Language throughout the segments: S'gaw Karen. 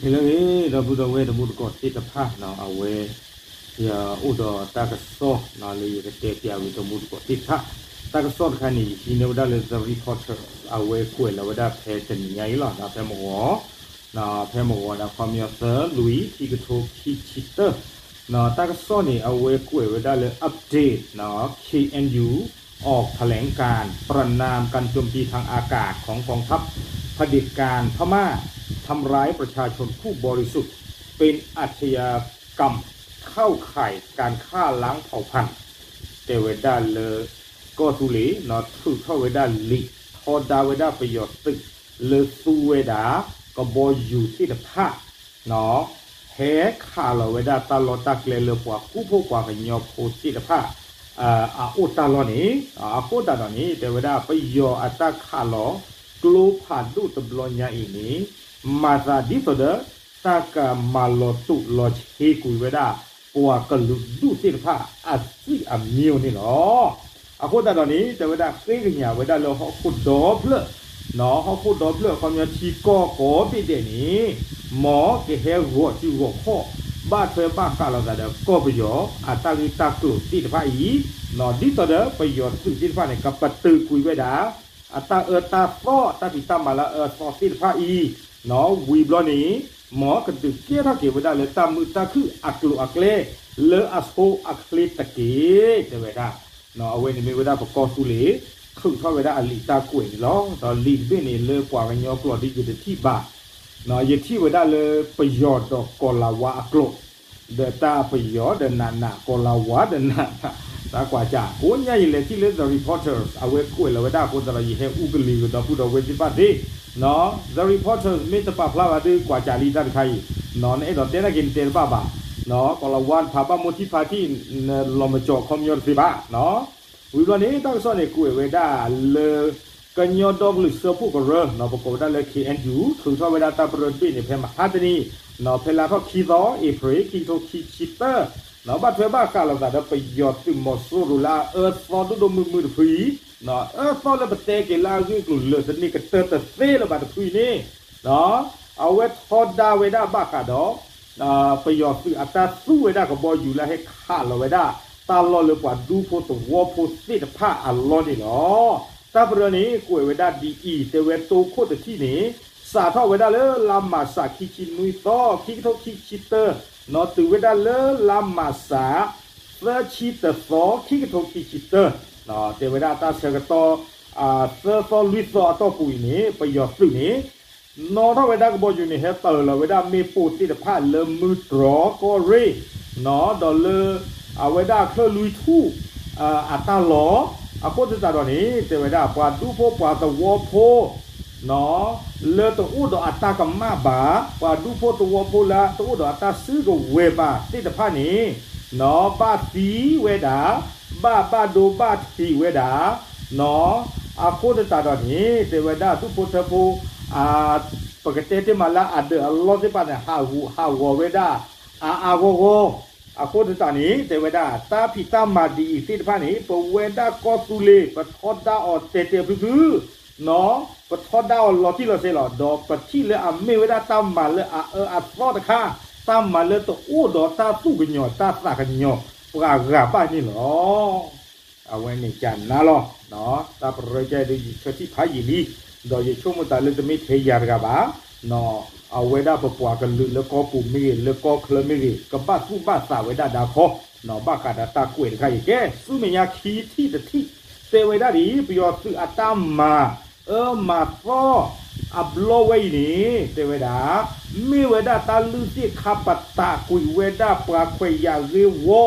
ဟ့ၣ်လၢအဂ့ၤ ဒီပုၢ်ဒီဝဲၢ်တံၤသကိးသ့ၣ်တဖၣ် အဝဲ ယအိၣ်ဒီးတၢ်ကစီၣ်လၢယကတဲပၠးဝံၤတံၤသကိးသ့ၣ်တဖၣ်, တၢ်ကစီၣ်တခါန့ၣ် ယဟံးန့ၢ်ဝဲဒၣ်လၢ The Reporters အဝဲကွဲးလီၤဝဲဒၣ်ဖဲတနံၤညါအံၤလီၤ ဖဲမုၢ်ဂီၤ ဖဲမုၢ်ဂီၤန့ၣ် ခီပညီသၢလွံၢ် ခံကထိခံဆံတၢ တၢ်ကစီၣ်န့ၣ် အဝဲကွဲးဝဲဒၣ်လၢ update เคเอ็นยู ออกแถลงการณ์ประณามการโจมตีทางอากาศของกองทัพเผด็จการพม่า ทำร้ายประชาชนผู้บริสุทธิ์ เป็นอาชญากรรมเข้าข่ายการฆ่าล้างเผ่าพันธุ์ တဲဝဲဒၣ်လၢ ကီၢ်သူလ့ၤ ထုးထီၣ်ဝဲဒၣ်လံာ် ထီဒါဝဲဒၣ်ပယီၤသုး လၢသူဝဲဒၣ် ကဘီယူၤသ့ၣ်တဖၣ် ဟဲခးလီၤဝဲဒၣ်တၢ်လီၢ်တၢ်ကျဲလၢပှၤကူၣ်ဖှိၣ်ပှၤကညီဖိသ့ၣ်တဖၣ် အအိၣ်တၢ်လီၢ်န့ၣ် အဃိသတးဒီးန့ၣ် တဲဝဲဒၣ်ပယီၤအတၢ်ခးလီၤ ကျိဖးဒိၣ်တဘျီညါအံၤန့ၣ် မၤသးဒ်သိးဒီး တၢ်ကမၤလီၤတိၢ်လီၤဆ့ကွံာ်ဝဲဒၣ် ပှၤကလုာ်ဒူၣ်သ့ၣ်တဖၣ်အသွံၣ်အမံၤန့ၣ်လီၤ. အဃိသတးဒီးန့ၣ် တဲဝဲဒၣ်ဃ့ကညးဝဲဒၣ်လၢဟီၣ်ခိၣ်ဒီဖျၢၣ် ဟီၣ်ခိၣ်ဒီဖျၢၣ်အခီပညီထံကီၢ်ကိးဘ့ၣ်ဒဲးန့ၣ် မ်ကဟဲဂီၤစုဂီၤခီၣ် ဘၣ်ထွဲဘၣ်ဃးလိာ်သးဒီးကီၢ်ပယီၤ အတၢ်ဂ့ၢ်တၢ်ကျိၤသ့ၣ်တဖၣ်အံၤ ဒ်သိးဒီးပယီၤသုးသ့ၣ်တဖၣ်န့ၣ် ကပတုာ်ကွံာ်ဝဲဒၣ် အတၢ်အၢတၢ်သီ တၢ်ဖံးတၢ်မၤလၢအအၢအသီသ့ၣ်တဖၣ်အံၤ ဝံၤဘျီန့ၣ် မ်ကဒုးကဲထီၣ်က့ၤဝဲဒၣ်လၢတၢ်မုာ်တၢ်ခုၣ်အကျိၤအကျဲ လၢအဆိအချ့တက့ၢ် တဲဝဲဒၣ်. အဝဲန့ၣ်မ့ၢ်ဝဲဒၣ်ပကီၢ်သူလ့ၤ ထုးထီၣ်ဝဲဒၣ်အလံာ်တၢ်ကွဲးန့ၣ်လီၤ. ဒီးလံာ်တဘ့ၣ်န့ၣ် လၢပှၤကညီကျိာ်ဒ်ယတထံၣ်ဘၣ် ယထံၣ်ဝဲဒၣ်လၢပယီၤဒီးကီၤလၤဝါအကျိာ် ဒီးတၢ်ပယီၤဒီးနးနး ကီၤလၤဝါဒီးနးနး တၢ်ကွၢ်စၢ် ကိးညါယလဲၤထံၣ်လၢ The Reporters အဝဲကွဲးလီၤဝဲဒၣ်အဃိသတးဒီး ယဟဲအူကလံၤကဒီးပုၢ်ဒီးဝဲၢ်သ့ၣ်တဖၣ်သ့ The Reporters မ့ၢ်တပာ်ဖျါဘၣ်ဒီးကွၢ်စၢ်လံတၢ်တခါအံၤ နအဲၣ်ဒိးတဲနာ်က့ၤနတဲတဘၣ်ဘၣ် ကီၤလၤဝါတဖၣ်ဘၣ်မိၢ်ထံဖါထံၣ် လီၤမၢ်ကၠီၤခီပညီတသ့ဘၣ် ဝံၤဘျီန့ၣ် တၢ်ကစီၣ်န့ၣ် ကွဲးဝဲဒၣ်လၢ ကညီဒီကလုာ်စၢဖှိၣ်ကရၢ ပကိးဝဲဒၣ်လၢ KNU ထုးထီၣ်ဝဲဒၣ်တၢ်ပရၢတဘ့ၣ်န့ၣ် ဖဲမဟါတနံၤ ဖဲလါထီၣ်ခံသီ April ခံကထိခံဆံသၢ ဘၣ်ထွဲဘၣ်ဃးလိာ်သးဒီးပယီၤသုးမီၤစိရိၤလၢအအၢသီဒိၣ်ဒိၣ်မုၢ်မုၢ်တဖုအံၤ အၢသီလၢပတဲက့ၤလၢအဂ့ၢ်အကျိၤလၢာ်တန့ၢ်ကတၢၢ်တသ့လၢၤဘၣ်တဖုအံၤန့ၣ် အဝဲထီဒါဝဲဒၣ်ဘၣ်ဃးဒီး ပယီၤသုးအတၢ်သူဝဲဒၣ်ကဘီယူၤလၢဟဲခးလီၤဝဲဒၣ် တၢ်လီၢ်လၢပှၤဒူဖိသဝီဖိသ့ၣ်တဖၣ်အလီၢ်န့ၣ်လီၤ. တၢ်ပရၢန့ၣ် ကွဲးဝဲဒၣ်ဒ်အံၤ တဲဝဲတိခိၣ်တထံၣ်န့ၣ် စးထီၣ်ဝဲဒၣ်လၢလါမၢ်ၡး ခံဆံနွံသီ ခံကထိခံဆံတၢ နီၤတုၤဝဲဒၣ်လၢလါမၢ်ၡး သၢဆံတသီ ခံကထိခံဆံတၢ တဲဝဲဒၣ်တၢ်ဆၢကတီၢ် သၢသီလွံၢ်သီအတီၢ်ပူၤအံၤန့ၣ် ပယီၤသုးန့ၣ် နီၣ်ထီၣ်ဝဲဒၣ်ကဘီယူၤန့ၣ် ဟဲပၢၢ်လီၤဝဲဒၣ်မ့ၣ်ပိၢ်သ့ၣ်တဖၣ်လၢမုၢ်တြီၢ်ကီၢ်ရ့ၣ် ဒီးလၢ အဝဲဒၣ်ချၢၣ်လွံၢ်ထူၣ် အတၢ်လီၢ် အဃိသတးဒီးန့ၣ် တဲဝဲဒၣ်ပှၤဒူဖိပှၤသဝီဖိ လၢတအိၣ်ဒီးအတၢ်ကမၣ်ဘၣ် ပှၤဒူဖိသဝီဖိလၢတအိၣ်ဒီးအတၢ်စုကဝဲၤဘၣ်သ့ၣ်တဖၣ်န့ၣ် ဘၣ်သံဝဲဒၣ် ဘၣ်ဘၣ်ဒိဘၣ်ထံးဝဲဒၣ် အဃိသတးဒီးန့ၣ် တဲဝဲဒၣ်ဒူၣ်ဖိထၢဖိ ပကတဲတ့ၢ်မးလၢအဒၢးအလီၢ်သ့ၣ်တဖၣ်န့ၣ် ဟးဂူာ်ဟးဂီၤဝဲဒၣ် အါအါဂီၢ်ဂီၢ် အဃိသတးန့ၣ် တဲဝဲဒၣ် တၢ်ဖံးတၢ်မၤဒ်အံၤသ့ၣ်တဖၣ်န့ၣ် ပဝဲဒၣ်ကီၢ်သူလ့ၤ ပထီဒါအီၤတဲာ်တဲာ်ဖျုးဖျုး ပထီဒါအီၤလီၤတံၢ်လီၤဆဲးလီၤ. ဒီးပထံၣ်လၢအမ့ၢ်ဝဲဒၣ်တၢ်မၤလၢအအၢအသီတခါ တၢ်မၤလၢတအိၣ်ဒီးတၢ်သူၣ်ကညီၤတၢ်သးကညီၤ ပှၤဂၤဘၣ်န့ၣ်လီၤ. အဝဲန့ၣ်ကနၣ်လီၤ. တၢ်ပရၢကဲဒီးယဆၢထံၣ်ဖးယံာ်လံ, ဒီးယဆိကမိၣ်သးလၢတမ့ၢ်ထဲယၤတဂၤဘၣ်, အဝဲဒၣ်ပပှၤကလုာ်လၢကီၢ်ပူၤမ့ၢ်ဂ့ၤ လၢကီၢ်ချၢမ့ၢ်ဂ့ၤ ကဘၣ်သူၣ်ဘၣ်သးဝဲဒၣ်ဒါခီ, ဘၣ်ဃးဒီးတၢ်ကွဲးတခါအံၤကဲ ဆူမဲာ်ညါခံထံၣ်တထံၣ် တဲဝဲဒၣ်ဒ်အံၤ ပယီၤသုးအတၢ်မၤ အၢမၤသီ အဘျီဝဲအံၤန့ၣ် တဲဝဲဒၣ် မ့ၢ်ဝဲဒၣ်တၢ်လုၢ်သ့ၣ်ခါပတာ်ကွံာ်ဝဲဒၣ်ပှၤခွဲးယာ်ဂ့ၢ်ဝီ,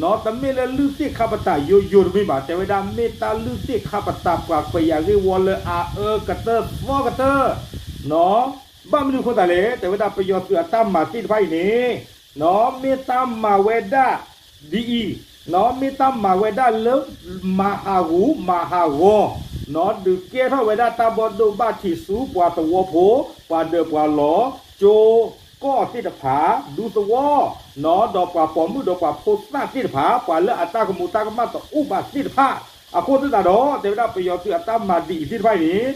နီၢ် တမ့ၢ်လၢလုၢ်သ့ၣ်ခါပတာ်ယိယိတမ့ၢ်ဘၣ်, တဲဝဲဒၣ်မ့ၢ်တၢ်လုၢ်သ့ၣ်ခါပတာ်ပှၤခွဲးယာ်ဂ့ၢ်ဝီလၢအအၢကတၢၢ်သီကတၢၢ်, နီၢ် ဘၣ်မနုၤအဃိသတးလဲၣ်, တဲဝဲဒၣ်ပယီၤသုးအတၢ်မၤသ့ၣ်တဖၣ်အံၤန့ၣ် နီၢ် မ့ၢ်တၢ်မၤဝဲဒၣ် ဒ်အံၤ, နီၢ် မ့ၢ်တၢ်မၤဝဲဒၣ်လၢ မၤဟးဂူာ်မၤဟးဂီၤ, နီၢ် ဒုးကဲထီၣ်ဝဲဒၣ်တၢ်ဘၣ်ဒိဘၣ်ထံးဆူပှၤသဝီဖိ, ပှၤဒၢးပှၤလီၤ, ကၠိကီၢ်သ့ၣ်တဖၣ်, ဒူသဝီ, နီၢ် ဒီးပှၤပိာ်မုၣ်ဒီးပှၤဖိသၣ်သ့ၣ်တဖၣ်, ပှၤလၢအတၢ်ကမူးတၢ်ကမၣ်တအိၣ်ဘၣ်သ့ၣ်တဖၣ်, အဃိသတးဒီး တဲဝဲဒၣ်ပယီၤသုးအတၢ်မၤဒ်အံၤသ့ၣ်တဖၣ်အံၤန့ၣ်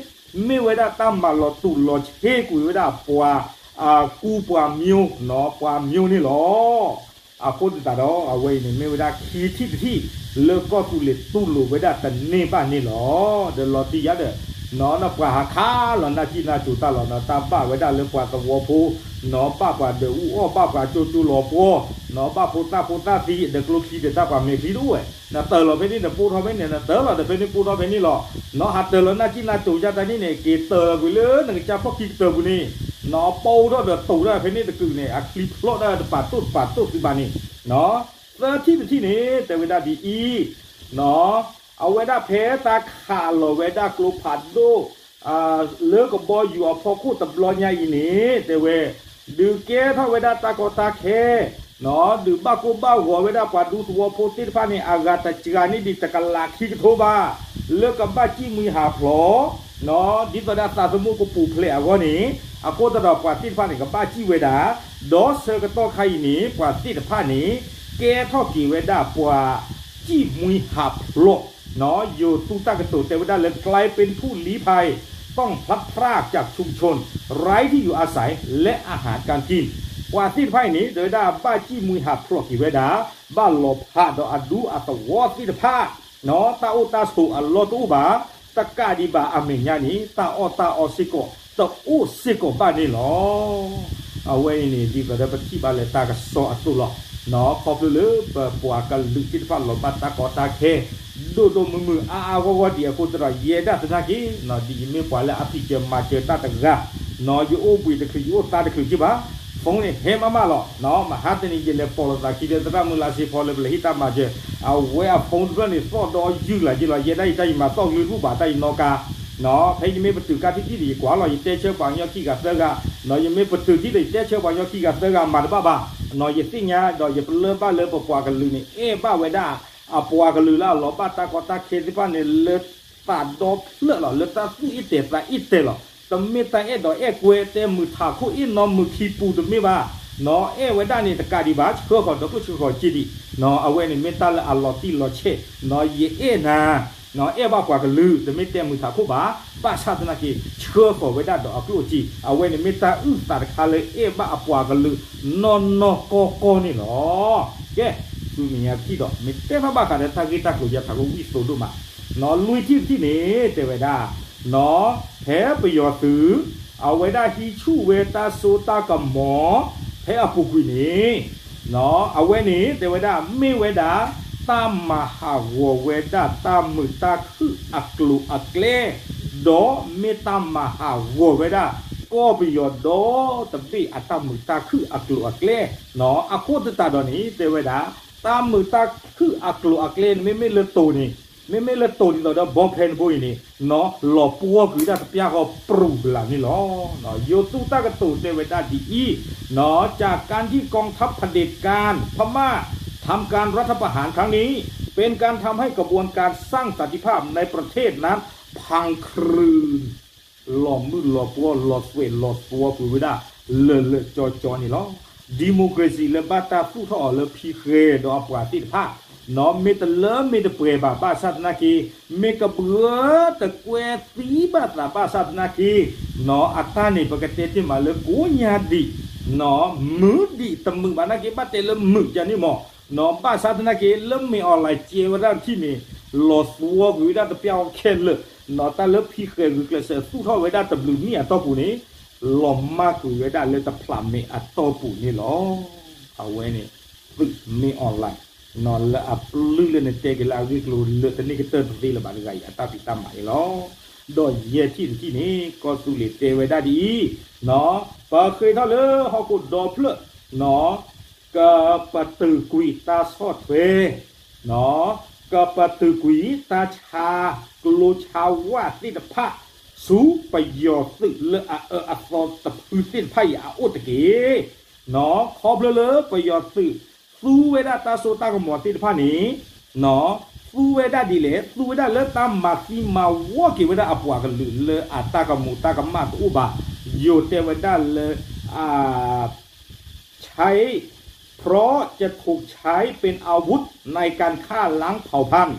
မ့ၢ်ဝဲဒၣ်တၢ်မၤလီၤတူာ်လီၤဆ့ကွံာ်ဝဲဒၣ်ပှၤ ကူပှၤမၠိ နီၢ်ပှၤမၠိန့ၣ်လီၤ. အဃိသတးဒီး အဝဲအံၤန့ၣ်မ့ၢ်ဝဲဒၣ်ခံထံၣ်တထံၣ် လၢကီၢ်သူလ့ၤတူၢ်လိာ်ဝဲဒၣ်တန့ၢ်ဘၣ်န့ၣ်လီၤ. ဒီးလီၤတံၢ်ယါဒီး နီၢ်ပှၤဟးခးလီၤနၢ်ကံၣ်နၢ်ကိၤတၢ်လီၤ နီၢ်တၢ်ဘၣ်ဝဲဒၣ်လၢပှၤသဝီဖိ နီၢ်ဘၣ်ပှၤဒၢးအူအီၣ် ဘၣ်ပှၤကၠိကၠိလီၤပှီၢ် နီၢ်ဘၣ်ဖိသၣ်ဖိသၣ်သံ ဒီးကျိချံဒီးတၢ်ပှၤမဲာ်ချံတအိၣ်ဝဲ နတၢၤလီၤဖဲန့ၣ် နပိၢ်ထီၣ်ဖဲန့ၣ် နတၢၤလီၤဒီးဖဲန့ၣ်ပိၢ်ထီၣ်ဖဲန့ၣ်လီၤ. နီၢ်ဟးတၢၤလီၤနၢ်ကံၣ်နၢ်ကိၤယါတၢ်န့ၣ်န့ၣ် က့ၤတၢၤကွံာ်လၢနကစၢ်ဖီၣ်ခံကတၢၢ်ပူၤန့ၣ် နီၢ်ပိၢ်ထီၣ်ဒီးတိာ်ဒၣ်ဖဲန့ၣ်တကုာ်န့ၣ် အချံဖျိးဒၣ်တပာ်တိၢ်တပာ်တိၢ်သုဘၣ်န့ၣ် သၢထံၣ်တထံၣ်န့ၣ် တဲဝဲဒၣ်ဒ်အံၤ အဝဲဒၣ်ဖဲတၢ်ခးလီၤဝဲဒၣ်ကျိဖးဒိၣ် လၢကဘီယူၤအဖီခိၣ်တဘျီညါအံၤန့ၣ် တဲဝဲ ဒုးကဲထီၣ်ဝဲဒၣ်တၢ်ကီတၢ်ခဲ ဒုးဘၣ်ကိၢ်ဘၣ်ဂီၤဝဲဒၣ်ပှၤဒူသဝီဖိသ့ၣ်တဖၣ်န့ၣ် အဂၤတစှၤန့ၢ်ဒံးတကလးခံကထိဘၣ် လၢကဘၣ်စံၣ်မှံဟးဖျိး ဒ်သိးဒီးသးသမူကပူၤဖျဲးအဂီၢ်န့ၣ် အဃိသတးဒီးပှၤသ့ၣ်တဖၣ်န့ၣ် ကဘၣ်စံၣ်ဝဲဒၣ် ဒီးဆၢကတီၢ်ခါအံၤန့ၣ် ပှၤသ့ၣ်တဖၣ်န့ၣ် ကဲထီၣ်က့ၤဝဲဒၣ်ပှၤစံၣ်မှံဟးဖျိး ယိၤသူတၢ်ကတိၤတဲဝဲဒၣ်လၢ กลายเป็นผู้ลี้ภัย ต้องพลัดพรากจากชุมชน ไร้ที่อยู่อาศัย และอาหารการกิน ပှၤသ့ၣ်တဖၣ်အံၤန့ၣ် တဲဝဲဒၣ်ဘၣ်စံၣ်မှံဟးဖျိးက့ၤဝဲဒၣ် ဘၣ်လီၤဖးဒီးအဒူအသဝီသ့ၣ်တဖၣ် တၢ်အိၣ်တၢ်ဆိးအလီၢ်တအိၣ်ဘၣ် တကးဒံးဘၣ်အမဲာ်ညါန့ၣ် တၢ်အီၣ်တၢ်အီစ့ၢ်ကီး တအိၣ်စ့ၢ်ကီးဘၣ်န့ၣ်လီၤ. အဝဲအံၤန့ၣ် ဒ်သိးဒီးပထံၣ်ဘၣ်လၢတၢ်ကစီၣ်အသိးလီၤ. ခီဖျိလၢပပှၤကလုာ်သ့ၣ်တဖၣ်လီၤဘၣ်တၢ်ကီတၢ်ခဲ ဒိၣ်ဒိၣ်မုၢ်မုၢ်အါအါဂီၢ်ဂီၢ်ဒံးအဃိသတးဒီး ယဲဒၣ်သနာ်က့ ဒ်ယမ့ၢ်ပှၤလၢအဖံးစၢၤမၤစၢၤတၢ်တဂၤ နီၢ်ယအိၣ်ဘှံးတချုးယအိၣ်သါတချုးက့ဘၣ် phone န့ၣ်ဟဲမးမးလီၤ. မဟါတနံၤယလဲၤပိာ်လိာ်သးခံလၢ သရၣ်မုၢ်လါစ့ဖီလၢပလဲၤဟ့ၣ်တၢ်မၤစၢၤ အဝဲအ phone တဖျၢၣ်န့ၣ် သီၣ်ဒီးယုၢ်လၢ်က့လီၤ. ယဲဒၣ်အံၤတၢ်ယမၤသီၣ်ကလုၢ်တအိၣ်ဘၣ် တၢ်ယနီၣ်ကါ ဖဲယမ့ၢ်ပတုာ်ကါထံထံၣ်ဒီးယကွၢ်လီၤ ယတဲဆၢပှၤကညီခံဂၤသၢဂၤ နီၢ်ယမ့ၢ်ပတုာ်ထံဒီးယတဲဆၢပှၤကညီခံဂၤသၢဂၤမၤတဘၣ်ဘၣ် နီၢ်ယသ့ၣ်ညါဒီးယပလၢၢ်ဘၣ်လၢပပှၤကလုာ်န့ၣ် အဲၣ်ဘၣ်ဝဲဒၣ် အပှၤကလုာ်လၢအလီၤဘၣ်တၢ်ကီတၢ်ခဲသ့ၣ်တဖၣ်န့ၣ် လၢသးဒီဖျၢၣ်လီၤ လၢတၢ်သူၣ်အ့ၣ်တဲာ်သးအ့ၣ်တဲာ်လီၤ. တမ့ၢ်တၢ်အဲၣ်ဒိးအဲၣ်ကွဲ တဲမုာ်ထးခိၣ်အ့ၣ်နီၢ်မုာ်ခံပူၤတမ့ၢ်ဘၣ် နီၢ်အဲၣ်ဝဲဒၣ်န့ၣ်တကးဒံးဘၣ် ဆှၢဃီၤဒီးကျိၣ်ဆှၢဃီၤစ့ဒံး နီၢ်အဝဲန့ၣ်မ့ၢ်တၢ်လၢအလီၤတံၢ်လီၤဆဲး နီၢ်ယအဲၣ်နၤ နီၢ်အဲၣ်ဘၣ်ပှၤကလုာ် တမ့ၢ်တဲမုာ်ထးခိၣ်ဘၣ် ဘၣ်ဆၣ်သနာ်က့ ဆှၢဃီၤဝဲဒၣ်ဒီးအကျိၣ်အစ့ အဝဲန့ၣ်မ့ၢ်တၢ်အုၣ်သးတခါလၢအဲၣ်ဘၣ်အပှၤကလုာ် နီၢ်နီၢ်ကီၢ်ကီၢ်န့ၣ်လီၤ. ကဲ ဆူမဲာ်ညါပထံၣ်ဒီး မ့ၢ်တဲထီၣ်ဘၣ်ဃးဒီးတၢ်ဂ့ၢ်တၢ်ကျိၤယဲထးခိၣ်ဝံၣ်သိဒိၣ်မး နီၢ်လွံၢ်ထံၣ်တထံၣ်န့ၣ် တဲဝဲဒၣ် နီၢ်ဖဲပယီၤသုး အဝဲဒၣ်ဟံးဆူၣ်ဝဲတၢ်စိတၢ်ကမီၤ ဖဲအပူၤကွံာ်န့ၣ် နီၢ်အဝဲန့ၣ် တဲဝဲဒၣ် မ့ၢ်ဝဲဒၣ် တၢ်မၤဟးဂီၤဝဲဒၣ်တၢ်မုာ်တၢ်ခုၣ်အကျိၤအကျဲ ဒီးမ့ၢ်တၢ်မၤဟးဂီၤဝဲဒၣ် ကီၢ်ပယီၤဒီတဘ့ၣ်အတၢ်မုာ်တၢ်ခုၣ်အကျိၤအကျဲ နီၢ်အဃိသတးဒီးန့ၣ် တဲဝဲဒၣ် တၢ်မုာ်တၢ်ခုၣ်အကျိၤအကျဲန့ၣ် မ့မ့ၢ်လၢတိၤန့ၣ် မ့မ့ၢ်လၢတိၤဒ်သိးဒီး bomb plan တဘိအံၤန့ၣ် နီၢ်လီၤပှီၢ်ကွံာ်ဝဲဒၣ်တပျၢ်ဃီပြူၤကလာ်န့ၣ်လီၤ. နီၢ်ယိၤသူတၢ်ကတိၤတဲဝဲဒၣ်ဒ်အံၤ နီၢ် จากการที่กองทัพเผด็จการพม่า ทำการรัฐประหารครั้งนี้ เป็นการทำให้กระบวนการสร้างสันติภาพในประเทศนั้นพังคลืน လီၤမုၢ်လီၤပှီၢ်လီၤသွဲၣ်လီၤသွီကွံာ်ဝဲဒၣ် လၢာ်လၢာ်ကၠီကၠီန့ၣ်လီၤ. democracy လၢဘၣ်တၢ်သူၣ်ထီၣ်အီၤလၢဖံဃဲဒီးအပှၤသ့ၣ်တဖၣ် နီၢ်မ့ၢ်တလၢမ့ၢ်တပှဲၤဘၣ် ဘၣ်ဆၣ်သနာ်က့ မ့ၢ်ကဘှၢတကွဲသံဘၣ်သးဘၣ်ဆၣ်သနာ်က့ နီၢ်အတၢ်န့ၣ် ပကတဲတ့ၢ်မးလၢကိးညါဒံး နီၢ်မုာ်ဒံးတမုာ်ဘၣ်နာ်က့ ဘၣ်တဲလၢမုာ်ကန့ၣ်မး နီၢ် ဘၣ်ဆၣ်သနာ်က့ လၢမ့ၢ် online ကဲဝဲဒၣ်ထံၣ်န့ၣ် လီၤသွီကွံာ်ဝဲဒၣ်တပျၢ်အီၤခဲလၢာ် နီၢ် တၢ်လၢဖံဃဲဂုာ်ကျဲးစၢးသူၣ်ထီၣ်ဝဲဒၣ်တဘျုးနံၣ်အတီၢ်ပူၤန့ၣ် လီၤမၢ်ကွံာ်ဝဲဒၣ်လၢတဖျးမဲာ်အတီၢ်ပူၤန့ၣ်လီၤ. အဝဲန့ၣ် သုးမ့ၢ် online နီၢ် လၢအပျုၢ်လၢနတဲက့ၤလၢအဂ့ၢ်ကျိၤလၢတန့ၢ်ကတၢၢ်တသ့လၢၤဘၣ်တဂၤအံၤ အတၢ်ဖံးတၢ်မၤန့ၣ်လီၤ. ဒီးယဲၢ်ထံၣ်တထံၣ်န့ၣ် ကီၢ်သူလ့ၤတဲဝဲဒၣ်ဒ်အံၤ နီၢ် ပဃ့ၢ်ထီၣ်လၢဟီၣ်ခိၣ်ဒီဖျၢၣ် နီၢ် ကပတုာ်ကွံာ်တၢ်ဆါ ကပတုာ်ကွံာ်တၢ်ဆါကျိဆါဝၣ်သ့ၣ်တဖၣ် ဆူပယီၤသုးလၢအအၢအသီတဖုသ့ၣ်တဖၣ်အံၤအအိၣ်တက့ၢ်. နီၢ် ခီဖျိလၢပယီၤသုးသူဝဲဒၣ်တၢ်စိတၢ်ကမီၤသ့ၣ်တဖၣ်န့ၣ် နီၢ် သူဝဲဒၣ်ဒ်လဲၣ် သူဝဲဒၣ်လၢတၢ်မၤသံမၤဝီက့ၤဝဲဒၣ်အပှၤကလုာ်လၢအတၢ်ကမူးတၢ်ကမၣ်တအိၣ်ဘၣ် ယိၤတဲဝဲဒၣ်လၢ အ ใช้ เพราะจะถูกใช้เป็นอาวุธในการฆ่าล้างเผ่าพันธุ์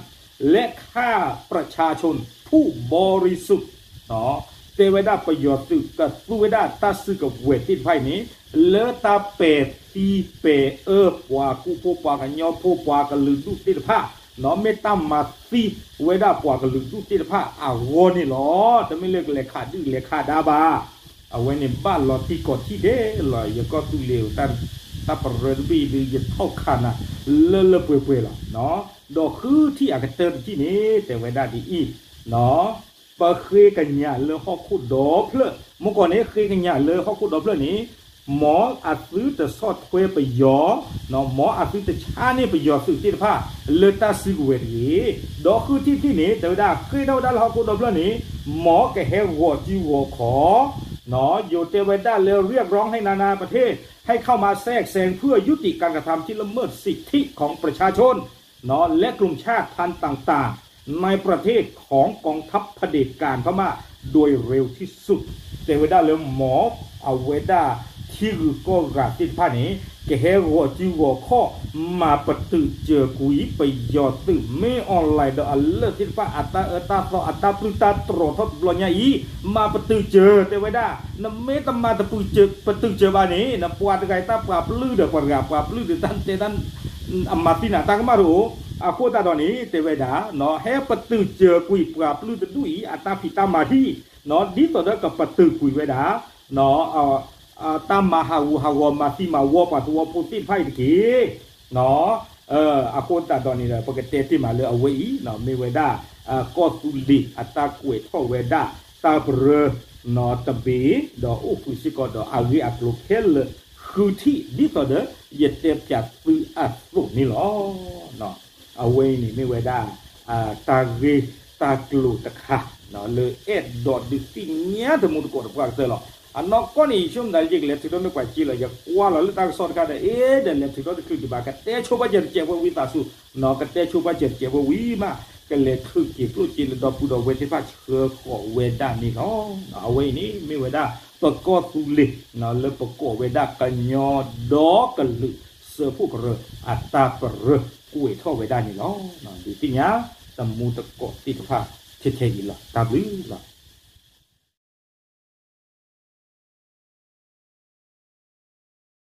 และฆ่าประชาชนผู้บริสุทธิ์ နီၢ် တဲဝဲဒၣ်ပယီၤသုးကသူဝဲဒၣ်တၢ်စုကဝဲၤသ့ၣ်တဖၣ်အံၤန့ၣ် လၢတၢ်ပဲာ်သံပဲာ်အၢပှၤကူဖိပှၤကညီဖိပှၤကလုာ်ဒူၣ်သ့ၣ်တဖၣ် မ့ၢ်တၢ်မၤသံဝဲဒၣ်ပှၤကလုာ်ဒူၣ်သ့ၣ်တဖၣ်အဂီၢ်န့ၣ်လီၤ. တမ့ၢ်လၢကလဲၤခးဒုၣ်လဲၤခးဒါဘၣ်. အဝဲန့ၣ်ဘၣ်လီၤတံၢ်ကီၢ်ထံၣ်ဒဲးလီၤ. ယကီၢ်သူလ့ၤတၢ်ပရၢတဘ့ၣ်အံၤဒုး ယထီၣ်ခးနၤလၢလၢပှဲၤပှဲၤလီၤ. ဒီးဃုထံၣ်အကတၢၢ်တထံၣ်န့ၣ် တဲဝဲဒၣ်ဒ်အံၤ, ပဃ့ကညးလၢဟီၣ်ခိၣ်ဒီဖျၢၣ်, မ့ၢ်ကီးန့ၣ် ဃ့ကညးလၢဟီၣ်ခိၣ်ဒီဖျၢၣ်န့ၣ် မ်အသုတဆီၣ်ထွဲပယီၤ, မ်အသုတဆါန့ၢ်ပယီၤသုးသ့ၣ်တဖၣ် လၢတၢ်စုကဝဲၤတဂ့ၤ. ဒီးဃုထံၣ်တထံၣ်န့ၣ် တဲဝဲဒၣ်ဃ့ထီၣ်ဝဲဒၣ်လၢဟီၣ်ခိၣ်ဒီဖျၢၣ်န့ၣ် မ်ကဟဲဂီၤစုဂီၤခီၣ် ယိၤတဲဝဲဒၣ်လၢ เรียกร้องให้นานาประเทศ ให้เข้ามาแทรกแซงเพื่อยุติการกระทำที่ละเมิดสิทธิของประชาชน และกลุ่มชาติพันธุ์ต่างๆ ในประเทศของกองทัพเผด็จการพม่า โดยเร็วที่สุด တဲဝဲဒၣ်လၢမ်အဝဲဒၣ်ထံဂုၤကီၢ်ဂၤသ့ၣ်တဖၣ်န့ၣ် ကဟဲဂီၤစုဂီၤခီၣ် မၤပတုာ်စၢၤကွံာ်ပယီၤသုးမ့ၢ်အီၣ်လဲၣ်ဒီးအလၢၢ်သ့ၣ်တဖၣ် အတၢ်အၢတၢ်သီအတၢ်ပျုၢ်တၢ်တြီၤထီၣ်တဘျီညါအံၤ မၤပတုာ်စၢၤ တဲဝဲဒၣ် နမ့ၢ်တမၤတပတုာ်စၢၤဘၣ်န့ၣ် နပှၤတဂၤအံၤတၢ်ပှၤပျုၢ်ဒီးပှၤတဂၤပှၤပျုၢ်ဒီးတၢ်တဲတၢ် အမၤသံနၤတၢ်ကမၣ်တအိၣ်. အဃိသတးဒီးန့ၣ် တဲဝဲဒၣ် ဟဲပတုာ်စၢၤကွံာ်ပှၤပျုၢ်တဒူၣ်အံၤ အတၢ်ဖံးတၢ်မၤထံ ဒ်သိးဒီးကပတုာ်ကွံာ်ဝဲဒၣ် တၢ်မၤဟးဂူာ်ဟးဂီၤမၤသံမၤဝီပှၤသဝီဖိသ့ၣ်တဖၣ်အံၤတက့ၢ်. အဃိသတးဒီးန့ၣ်ဒီး ပကတဲတ့ၢ်မးလၢအဝဲအံၤ မ့ၢ်ဝဲဒၣ် ကီၢ်သူလ့ၤအတၢ်ကွဲးထီၣ်ဝဲဒၣ် တၢ်ပရၢ တဘ့ၣ် ဒီးအိၣ်ဃုာ်စ့ၢ်ကီးဒီးအဂ့ၢ်အကျိၤခဲလၢာ် ဃုထံၣ် ဒ်သိးဒီး ယတဲဖျါသုအသိးန့ၣ်လီၤ. အဝဲအံၤန့ၣ်မ့ၢ်ဝဲဒၣ် တၢ်ဂ့ၢ်တၢ်ကျိၤတခါ လၢအဲၣ်ဒိးဒုးသ့ၣ်ညါတမူတကိးတပှၢ်ကတၢၢ်လီၤ. အနီၢ်ကီၢ်န့ၣ် ယဆိကမိၣ်သးလၢယကလဲၤထုးထီၣ်န့ၢ်ပှၤစ့လီၤ. ယကွၢ်လီၤလၢတၢ်ကစီၣ်တခါဒီး အဲၣ်ဒိးလဲၤထုးထီၣ်တချုးဒံးဘၣ် ကတဲဆိပာ်စၢၤတစဲးဖိဝံသးစူၤ ကတဲဆိပာ်စၢၤတစဲးဖိဝံၤမး ကလဲၤထုးက့ၤကျိၣ်စ့လၢဒီပုၢ်ဒီဝဲၢ်သ့ၣ်တဖၣ်ဆှၢဃီၤဝဲဒၣ်န့ၣ်လီၤ. အဝဲအံၤန့ၣ် မ့ၢ်ဝဲဒၣ် ပကီၢ်သူလ့ၤ လၢပကိးဝဲဒၣ်ကညီဒီကလုာ်စၢဖှိၣ်ကရၢ အတၢ်ပရၢကွဲးထီၣ်ဝဲဒၣ်န့ၣ်လီၤ. ဒုးသ့ၣ်ညါ တမူတကိးသ့ၣ်တဖၣ် ထဲထဲအံၤလီၤ. တၢ်ဘျုးလီၤ.